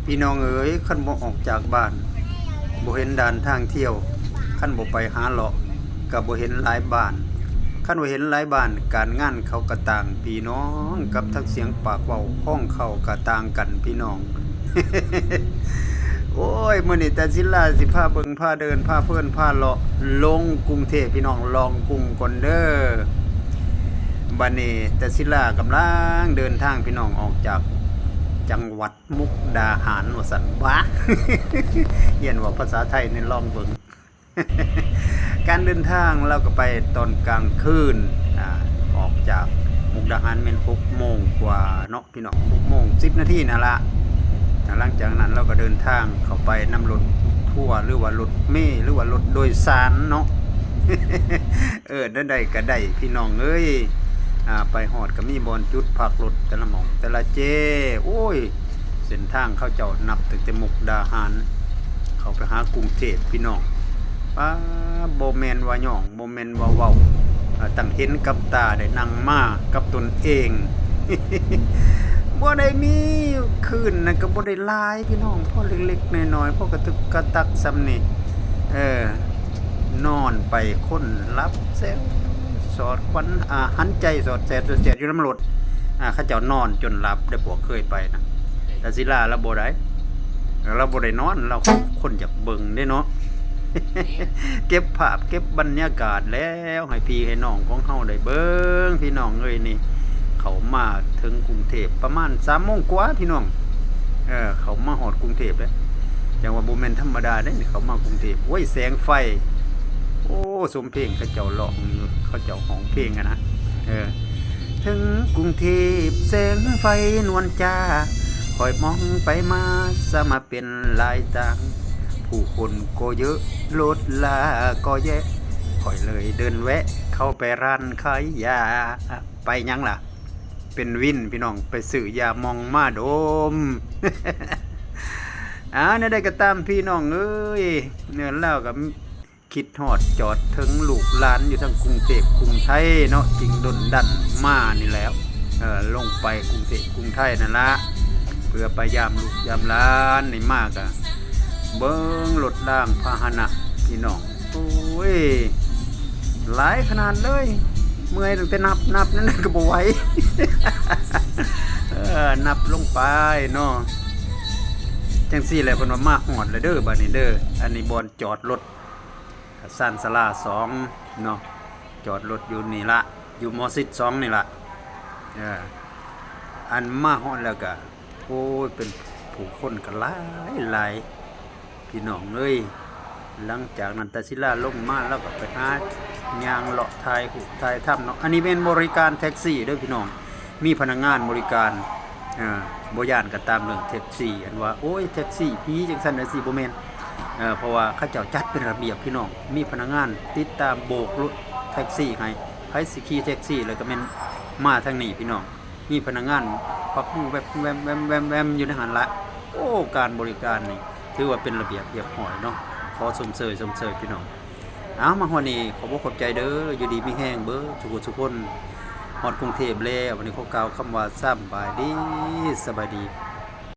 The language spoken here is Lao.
ພີ່ນ້ອງເອີຍ, ຄັນບໍ່ອອກຈາກບ້ານ ບໍ່ເຫັນດ່ານທາງທ່ຽວ, ຄັນບໍ່ໄປຫາເລາະ ກໍບໍ່ເຫັນຫຼາຍບ້ານ, ຄັນບໍ່ເຫັນຫຼາຍບ້ານ ການງານເຂົາກໍຕ່າງ ພີ່ນ້ອງ, ກັບທັງສຽງປາກເວົ້າຂອງເຂົາກໍຕ່າງກັນ ພີ່ນ້ອງ. ໂອ້ຍ ມື້ນີ້ຕາສິລາຊິພາເບິ່ງ ພາເດີນ ພາເພີນ ພາເລາະ ລົງກຸງເທບ ພີ່ນ້ອງ, ລອງກຸງກ່ອນເດີ. ບັດນີ້ຕາສິລາກຳລັງເດີນທາງ ພີ່ນ້ອງ, ອອກຈາກຈັງຫວັດ ມຸກດາຫານວ່າຊັ້ນ ຫວາ ຮຽນເວົ້າພາສາໄທແດ່ ລອງເບິ່ງ. ການເດີນທາງລາວກໍໄປຕອນກາງຄືນ, ອາ ອອກຈາກມຸກດາຫານແມ່ນຫົກໂມງກວ່າເນາະ ພີ່ນ້ອງ, ຫົກໂມງສິບນາທີນັ້ນລະ. ອາ ຫຼັງຈາກນັ້ນລາວກໍເດີນທາງເຂົ້າໄປນຳລົດທົວ ຫຼືວ່າລົດເມ ຫຼືວ່າລົດໂດຍສານເນາະ. ເອີ ແນວໃດກໍໄດ້ ພີ່ນ້ອງເອີຍ. ອາ ໄປຮອດກໍມີບ່ອນຈຸດພັກລົດແຕ່ລະໝ່ອງແຕ່ລະເຈ. ໂອ້ຍ ເສັ້ນທາງເຂົາເຈົ້ານັບຕັ້ງແຕ່ມຸກດາຫານເຂົ້າໄປຫາກຸງເທບ ພີ່ນ້ອງ. ປ້າ ບໍ່ແມ່ນວ່າຍ້ອງ ບໍ່ແມ່ນວ່າເວົ້າ, ອາ ຕັ້ງເຫັນກັບຕາໄດ້ນັ່ງມາກັບຕົນເອງ. ບໍ່ໄດ້ມີ ຄືນນັ້ນກໍບໍ່ໄດ້ຫຼາຍ ພີ່ນ້ອງ, ພໍເລັກໆນ້ອຍໆ ພໍກະຕຶກກະຕັກສ່ຳນີ້. ເອີ ນອນໄປຄົນຫຼັບແຊວສອດຂວັນ ອາ ຫັນໃຈສອດແສດສອດແສດຢູ່ນຳລົດ. ອາ ເຂົາເຈົ້ານອນຈົນຫຼັບເດ້, ພວກເຄີຍໄປນະ. ແຕ່ສິລາລາວບໍ່ໄດ້ ລາວບໍ່ໄດ້ນອນ, ລາວຄົນຢາກເບິ່ງເດ້ເນາະ. ເກັບພາບເກັບບັນຍາກາດແລ້ວໃຫ້ພີ່ໃຫ້ນ້ອງຂອງເຮົາໄດ້ເບິ່ງ ພີ່ນ້ອງເອີຍ. ນີ້ເຂົ້າມາເຖິງກຸງເທບປະມານສາມໂມງກວ່າ ພີ່ນ້ອງ. ເອີ ເຂົ້າມາຮອດກຸງເທບແລ້ວ, ຈັ່ງວ່າບໍ່ແມ່ນທຳມະດາເດ້ ເຂົ້າມາກຸງເທບ. ໂອ້ຍ ແສງໄຟ ໂອ້ ສົມເພງເຂົາເຈົ້າຮ້ອງຢູ່, ເຂົາເຈົ້າຮ້ອງເພງຫັ້ນນະ. ເອີ ເຖິງກຸງເທບແສງໄຟນວນຈ້າ, ຂ້ອຍມອງໄປມາສະມາເປັນຫຼາຍຕ່າງ, ຜູ້ຄົນກໍເຍາະ ລົດລາກໍແຍະ, ຂ້ອຍເລີຍເດີນແວະເຂົ້າໄປຮ້ານຂາຍຢາ. ໄປຫຍັງລະ? ເປັນວິນ ພີ່ນ້ອງ, ໄປຊື້ຢາໝ່ອງມາດົມ. ອາ ແນວໃດກໍຕາມ ພີ່ນ້ອງເອີຍ, ເນີ ລາວກໍ ຄິດຮອດຈອດເຖິງລູກຫຼານຢູ່ທາງກຸງເທບກຸງໄທເນາະ, ຈຶ່ງດົນດັນມານີ້ແຫຼະ. ເອີ ລົງໄປກຸງເທບກຸງໄທນັ້ນລະ ເພື່ອໄປຢາມລູກຢາມຫຼານ. ນີ້ມາກະເບິ່ງລົດລາງພາຫະນະ ພີ່ນ້ອງ. ໂອ້ຍ ຫຼາຍຂະໜາດເລີຍ, ເມື່ອຍຕັ້ງແຕ່ນັບ, ນັບນັ້ນກໍບໍ່ໄຫວ. ເອີ ນັບລົງໄປເນາະ. ຈັ່ງຊີ້ແຫຼະ ເພິ່ນວ່າມາຮອດແລ້ວເດີ ບາດນີ້ເດີ. ອັນນີ້ບ່ອນຈອດລົດ ຊານຊາລາສອງເນາະ, ຈອດລົດຢູ່ນີ້ລະ, ຢູ່ໝໍຊິດສອງນີ້ລະ. ເອີ ອັນມາຮອດແລ້ວກະ ໂອ້ຍ ເປັນຜູ້ຄົນກະຫຼາຍໆ ພີ່ນ້ອງເອີຍ. ຫຼັງຈາກນັ້ນ ຕາສິລາລົງມາ ລາວກະໄປຫາຍ່າງເລາະຖ່າຍຮູບຖ່າຍທຳເນາະ. ອັນນີ້ແມ່ນບໍລິການແທັກຊີເດີພີ່ນ້ອງ. ມີພະນັກງານບໍລິການ ເອີ ບໍ່ຢ້ານກະຕາມເລື່ອງແທັກຊີ ອັນວ່າ ໂອ້ຍ ແທັກຊີຜີຈັ່ງຊັ້ນຈັ່ງຊີ້ ບໍ່ແມ່ນ. ເອີ ເພາະວ່າເຂົາເຈົ້າຈັດເປັນລະບຽບພີ່ນ້ອງ, ມີພະນັກງານຕິດຕາມໂບກລົດແທັກຊີໃຫ້. ໃຜຊິຂີ່ແທັກຊີແລ້ວກະແມ່ນມາທາງນີ້ພີ່ນ້ອງ, ມີພະນັກງານປັບມືແວັບໆໆໆຢູ່ໃນຫັ້ນລະ. ໂອ້ ການບໍລິການນີ້ຖືວ່າເປັນລະບຽບຮຽບຮ້ອຍເນາະ, ຂໍຊົມເຊີຍ ຊົມເຊີຍພີ່ນ້ອງ. ເອົາ ມາຮອດນີ້ ຂອບອົກຂອບໃຈເດີ, ຢູ່ດີມີແຮງເບີດທຸກຄົນ. ຮອດກຸງເທບແລ້ວ, ວັນນີ້ຂໍກ່າວຄຳວ່າສຳບາຍດີ, ສະບາຍດີ.